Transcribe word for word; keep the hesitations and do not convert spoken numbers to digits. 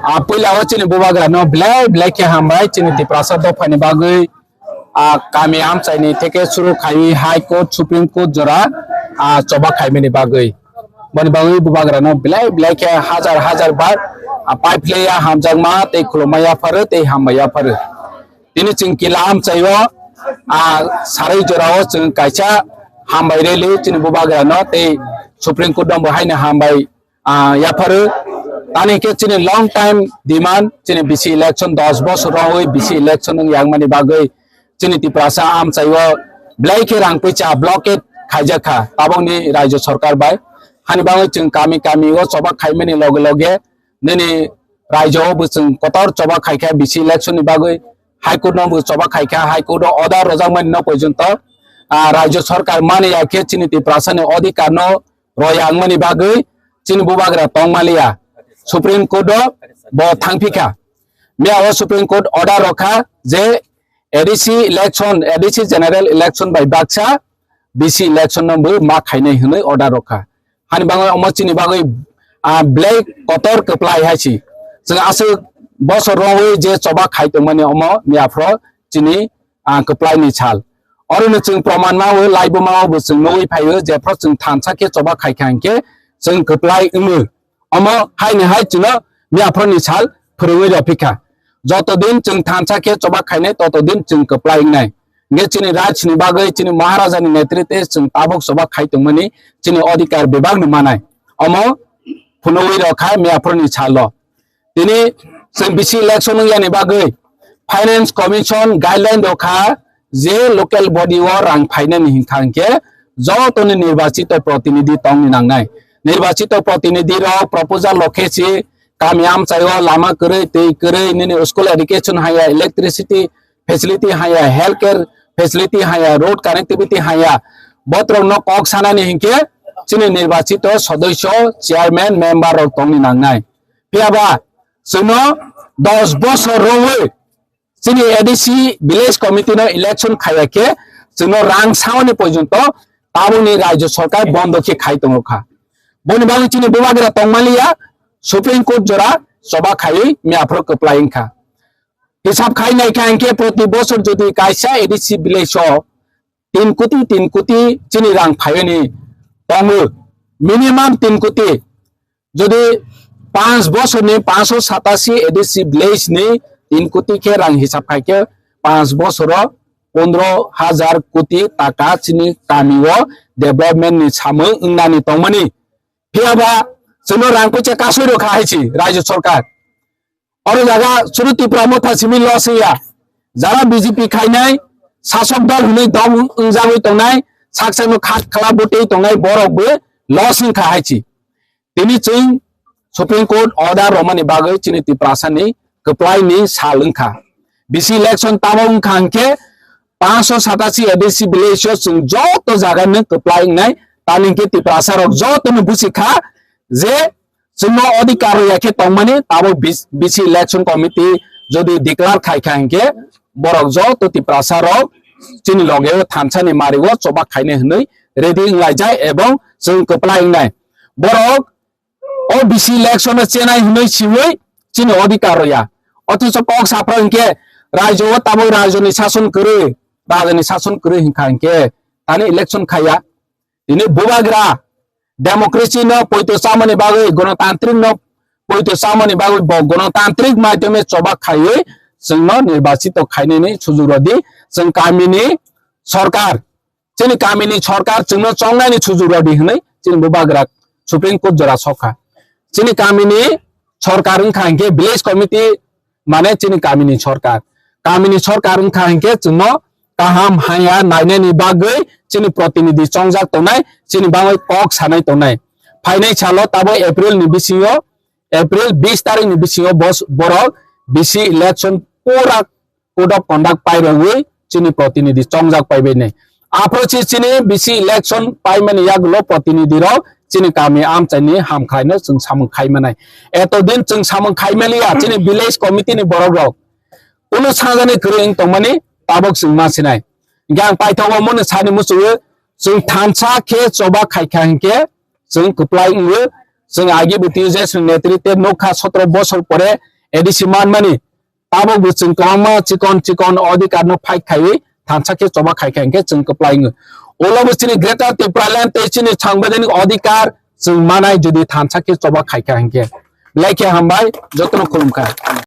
A puila o chini bubagra no belai belai khe hambai chini Tiprasa dopha ni bagwi, a kami amchai ni theke suru khai High Court, Supreme Court jora, a choba khaimani bagwi. Boni bagwi bubagra no belai belai khe hajar hajar bar, a pai phle ya hamjakma tei khulumma yapharo tei hambai yapharo. Tini chwng kila amchai o, a sarai jora o chwng kaisa hambai rally chini bubagra no tei Supreme Court no bo haino hambai, ah, yapharo. Tani khe chini long time demand, chini bisi election dos bosor rogwi bisi election wng yangmani bagwi chini Tiprasa amchai o belai khe rang puisa blockade khaijak kha tabokni rajyo sarkar bai. Hani bagwi chwng kami kami o choba khaimani loge loge nini rajyo o bo chwng kotor choba khaikha bisi election ni bagwi, High Court no bo choba khaikha, High Court o order rojakmani no porjonto, ah, rajyo sarkar mani ya khe chini Tiprasa ni odhikar no royangmani bagwi chini bubagra tongmaliya. Supreme Court o bo thangphikha. Miya o Supreme Court order rokha je A D C election, A D C general election bai baksa bisi election no bo ma khainai hwnwi order rokha. Hani bagwi omo chini bagwi, ah, belai kotor kwplai hai si. Chwng aswk bosor rogwi je choba khai tongmani omo miya phro chini, ah, kwplai ni sal. Oro no chwng proman ma o, laibo ma o bo chwng nugwi phai o, jephru chwng thansa khe choba khai kha hinkhe chwng kwplai wngo. Omo hai ni hai chwngno miya phro ni sal phwrwngwi rw phi kha. Joto din chwng thansa khe choba khainai, toto din chwng kwplai wngnai. Hinkhe chini raj ni bagwi, chini Maharaja ni netritwe chwng tabuk choba khai tongmani chini odhikar bebak no manai. Omo phunugwi rw kha miya phro ni salo. Tini chwng bisi election wngyani bagwi Finance Commission guideline rok kha je local body o rang phainani hinkha hinkhe jotoni nirbachito protinidhi tongni nangnai. Nirbachito protinidhi rok proposal rok khe si kami amchai o lama kwrwi, twi kwrwi, nini school education haya, electricity facility haya, health care facility haya, road connectivity haya, botrok no kok sanani hinkhe chini nirbachito sodosyo, chairman, member rok tongni nangnai. Phiya ba chwngno dos bosor rwwi chini A D C village committee no election khaiya khe chwngno rang saoni porjonto tabukni rajyo sarkar bondo khe khai tongo kha. Boni bagwi chini bubagra tongmaliya Supreme Court jora choba khaiwi miya phro kwplai wngkha. Hisab khai naikha hinkhe proti bosor jodi kaisa A D C village o tin koti, tin koti chini rang phaiwi ni tongo, minimum tin koti. Jodi panch bosor ni panchsho satashi A D C village ni tin koti khe rang hisab khai khe panch bosor o pondro hajar koti taka chini kami o development ni samung wngnani tongmani. Phiya ba chwngno rang puisa kasui rw kha hai si rajyo sarkar. Oro jaga suru Tipra Motha simi loss wngya. Jara B J P khainai, sasok dol hwnwi dol wngjagwi tongnai, sak sakno khat khala bwtwi tongnai borok bo loss wngkha hai si. Tini chwng Supreme Court order romani bagwi chini Tiprasani kwplaini sal wngkha. Bisi election tamo wngkha hinkhe panchsho satashi A D C village o chwng joto jaga no kwplai wngnai, tamni hinkhe Tiprasa rok joto no busi kha je chwngno odhikar rwya khe tongmani tabuk bis-, bisi election committee jodi declare khai kha hinkhe borok joto Tiprasa rok chini loge o thansa ni mari o choba khainai hwnwi ready wnglaijak ebong chwng kwplai wngnai. Borok o bisi election o chenai hwnwi siwi chini odhikar rwya. Othocho kok saphra hinkhe rajyo o tabuk rajyo ni sason kwrwi, rajyo ni sason kwrwi hinkha hinkhe thani election khaiya. Tini bubagra democracy no poito chamani bagwi, gonotantrik no poito chamani bagwi bo gonotantrik maidhyome choba khaiwi chwngno nirbachito khainani sujuk rwdi. Chwng kamini sorkar, chini kamini sorkar chwngno chongnani sujuk rwdi hwnwi chini bubagra Supreme Court jora sokha. Chini kamini sorkar wngkha hinkhe village committee mane chini kamini sorkar. Kamini sorkar wngkha hinkhe chwngno kaham haya nainani bagwi chini protinidhi chongjak tongnai, chini bagwi kok sanai tongnai. Phainai salo tabuk April ni bisingo, April bis tarikh ni bisingo bos-, borok bisi election pura code of conduct pairogwi chini protinidhi chongjak paibainai. Aphuru si chini bisi election paimani yagulo protinidhi rok chini kami amchaini hamkhlaino chwng samung khaimanai. Eto din chwng samung khaimaliya chini village committee ni borok rok. Ulo sajani kwrwi wng tongmani tabuk chwng ma sinai. Hinkhe ang paithago mano sani muchungo chwng thansa khe choba khaikha hinkhe chwng kwplai wngo. Chwng agi bwtwi je chwng netritwe nukha sotro bosor pore A D C manmani, tabuk bo chwng kwbangma chikon chikon odhikar no fight khaiwi thansa khe choba khaikha hinkhe chwng kwplai wngo. Ulo bo chini Greater Tipraland tei chini sangbidhanik odhikar chwng manai jodi thansa khe choba khaikha hinkhe. Belai khe hambai, jotono khulumkha.